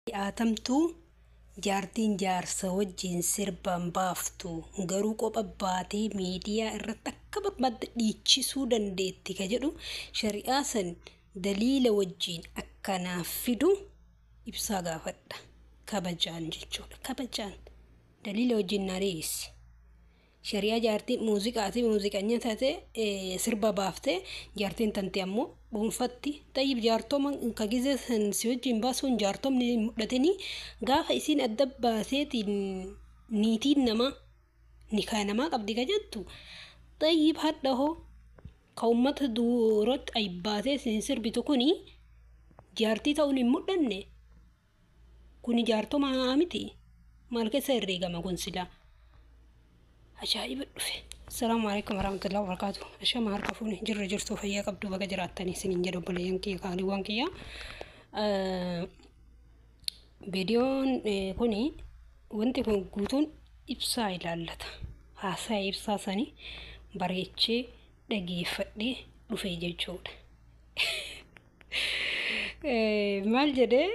Dhiyaatamtuu jaartiin jaarsa wajjin sirbaan baaftu garuu qopha baatee miidiyaa irratti akka barbaadde dhiichisuu dandeetti ka jedhu shari'aa san daliila wajjin akkanaaf fidu ibsaa gaafadha. Kabajaan jechuudha. Kabajaan daliila wajjin naa dhiyeessi. Shari'aa jaartii muuziqaati muuziqanya taate sirba baaftee jaartiin tante ammoo dhuunfatti tayyib jaartoma ka gizee san si wajjin baasuun jaartomni hin mul'atanii gaafa isiin adda baaseetiin niitiin namaa nikaa namaa qabdi ka jettu tayyib hadha hoo ka ummata duratti ayibbaatee isin sirbitu kuni jaartii ta'uun hin mul'anne kuni jaartoma miti maal keessa herreegama kun silaa. Ajaa'iba dhufe. Assalaamu alaikum warahmatullahi wabarakatuh. Ashama harka fuune jirra jirtuu fayyaa qabdu baga jiraattanii isiniin jedhu obboleeyyan kiyya qaaliiwwan kiyya. Viidiyoon kuni wanti kun guutuun ibsaa ilaallata. Haasaa ibsaa sanii bareechee dhageeffadhee dhufe jechuudha. Maal jedhee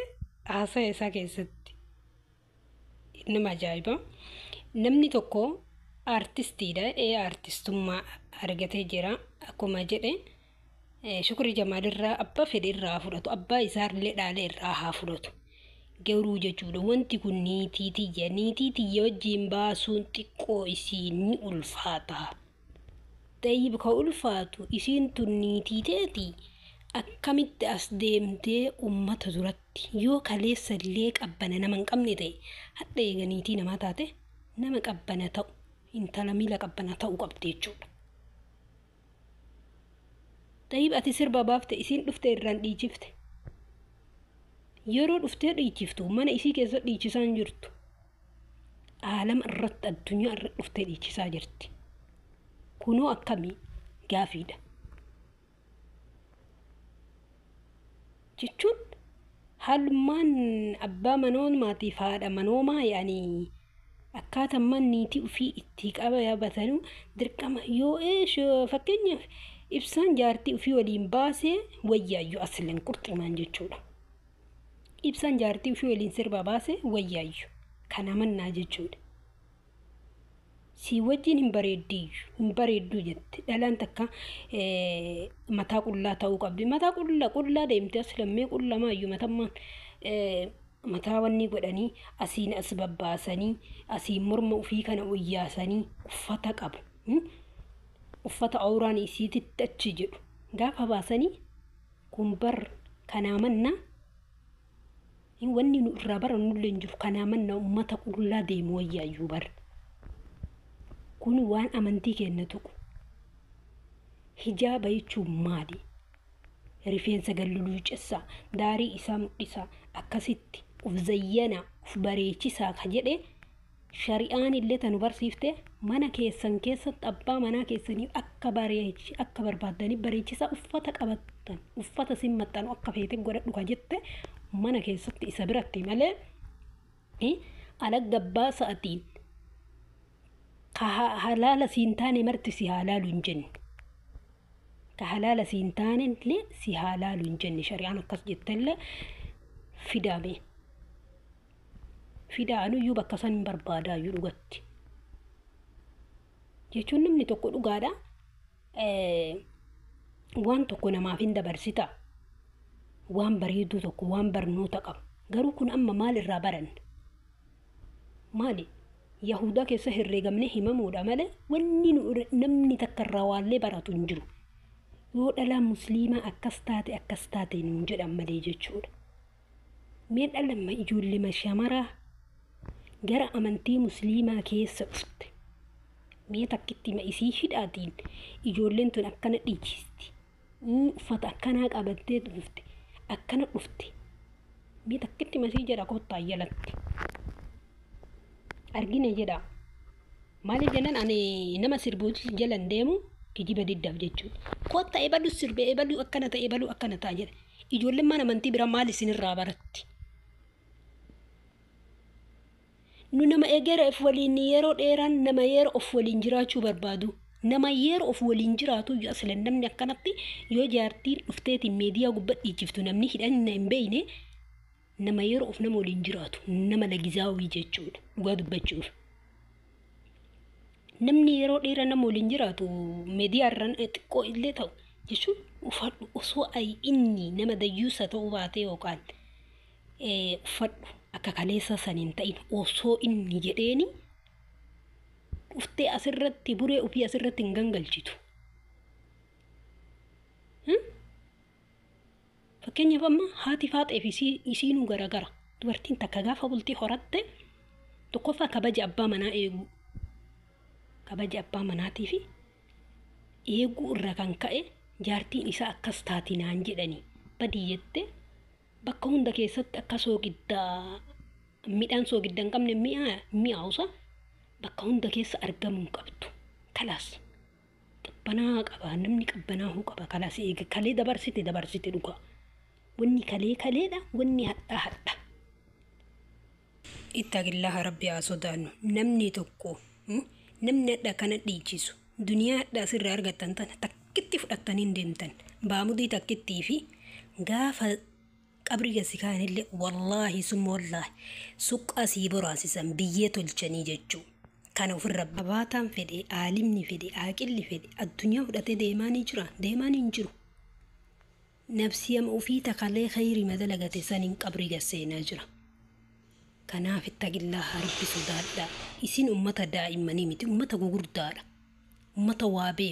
haasaa isaa keessatti nama ajaa'iba. Namni tokko artistiidha. Ee artistummaa argatee jira. Akkuma jedhe Shukrii Jamaal irraa abbaa fedhe irraa haa fudhatu. Abbaa isaallee dhaalee irraa haa fudhatu. Garuu jechuudha wanti kun niitii tiyya. Niitii tiyya wajjin baasuun xiqqoo isii ni ulfaata. Tayyib ka ulfaatu isiin tun niitii teeti akkamitti as deemtee ummata duratti yoo kaleessa illee qabbana nama hin qabne ta'e hadha eega niitii namaa taate nama qabbana ta'u intala miila qabbana ta'u qabdi jechuudha. Tayyib ati sirba baafte isiin dhufte irraan dhiichifte. Yeroo dhuftee dhiichiftu mana isii keessa dhiichisaa hin jirtu. Aalama irratti addunyaa irratti dhuftee dhiichisaa jirti. Kunoo akkamii gaafiidha. Jechuun haalummaan abbaa manoomaatiif haadha manoomaa yaani akkaataan niitii ofii itti qabatanu dirqama yoo fakkeenyaaf ibsaan jaartii ofii waliin baasee wayyaayyu aslan qurximaan jechuudha. Ibsaan jaartii ofii waliin sirba baase wayyaayyu kana mannaa jechuudha. Si wajjin hin bareeddiyyu hin bareedduu jette dhalaan takka mataa qullaa ta'uu qabdi. Mataa qullaa qullaa deemte as lammee qullaa maayyuu matammaan mataa wanni godhanii asiin as babbaasanii asiin morma ofii kana uyyaasanii uffata qabu. Uffata awuraan isiititti achi jedhu gaafa baasanii kun bar kanaa mannaa wanni nu irraa barannullee hin jiru kanaa mannaa ummata qullaa deemu wayyaayyuu bar. Kun waan amantii keenya tuqu. Hijaaba jechuun maali? Rifeensa galluluucessaa, daarii isaa mul'isaa, akkasitti uf zayyana, uf bareechisaa ka jedhe shari'aan illee tanu barsiifte mana keessan keessatti abbaa manaa keessanii akka bareechi akka barbaaddanii bareechisaa uffata qabattan uffata sin maxxanu akka feete godhadhu ka jette mana keessatti isa biratti malee ala gabbaa sa'atiin ka halaala siin taane marti si halaalu hin jenne. Ka halaala siin taane illee si halaalu hin jenne shari'aan akkas jette illee fidaame. Fidaa anuyyuu bakka san hin barbaadaayyuu dhugatti. Jechuun namni tokko dhugaadha. Waan tokko namaaf hin dabarsita. Waan bareedduu tokko waan barnoota qabu. Garuu kun amma maal irraa baranne? Maali? Yahudaa keessa herreegamnee himamuudha malee wanni namni takka irraa waallee baratu hin jiru. Yoo dhalaan musliimaa akkas taate akkas taate nuun jedhan malee jechuudha. Mee dhala ijoollee shamaraa gara amantii musliimaa keessa dhufte. Mee takkitti ma isii hidhaatiin ijoolleen tun akkana dhiichisti. Uffata akkanaa qabattee dhufte. Akkana dhufte. Mee takkitti masii jedha kottaa jalatti. Argine jedha. Maaliif jennaan ani nama sirbuu jalan deemu kijiba diddaaf jechuudha. Kotta ebalu sirbe ebalu akkana ta'e ebalu akkana ta'a jedha. Ijoolleen mana amantii bira maal isinirraa baratti? Nu nama egera of waliin yeroo dheeraan nama yeroo of waliin jiraachuu barbaadu. Nama yeroo of waliin jiraatu yoo aslan namni akkanatti yoo jaartiin dhufteetiin miidiyaa gubbaa dhiichiftu namni hidhanna hin beekne Nama yeroo of nama waliin jiraatu nama lagizaawii jechuudha dhugaa dubbachuuf. Namni yeroo dheeraa nama waliin jiraatu miidiyaa irraan xiqqoo illee ta'u jechuun uffadhu osoo ayi inni nama dayyuusa ta'uu baatee yookaan uffadhu akka kaleessa saniin ta'in osoo inni jedheeni dhuftee asirratti buree ofii asirratti hin gangalchitu. Fakkeenyaaf amma haati faaxee fi isiinuu garagara. Dubartiin takka gaafa bultii horatte tokkoffaa kabaja abbaa manaa eeguu. Kabaja abbaa manaatii fi eeguu irra kan ka'e jaartiin isaa akkas taati naan jedhanii badii jettee bakka hunda keessatti akka soogiddaa midhaan soogidda hin qabne mi'aawusa bakka hunda keessa argamuu hin qabdu. Kalaas qabbanaa qaba namni qabbanaahuu qaba kalaas eega kalee dabarsite dabarsite dhugaa. Wanni kalee kaleedha wanni hadhaa hadha. Ittaqillaha rabbi haa sodaannu namni tokko namni hadha kana dhiichisu duniyaa hadha asirraa argattan tana takkitti fudhattanii hin deemtan baamudii takkittii fi gaafa qabrii gasi kaanillee wallaahi summa wallaahi suqqaa sii boraasisan biyyee tolchanii jechuu. Kana ofirra abaataan fedhe aalimni fedhe aaqilli fedhe addunyaa fudhatee deemaa ni jira deemaa ni hin jiru. Nafsiyama ofii takalee khayrii madalagate saniin qabrii gasseenaa jira. Kanaaf ittaqillaha rabbi sodaadhaa. Isin ummata daa'immanii miti ummata gugurdaadha. Ummata waa beeku.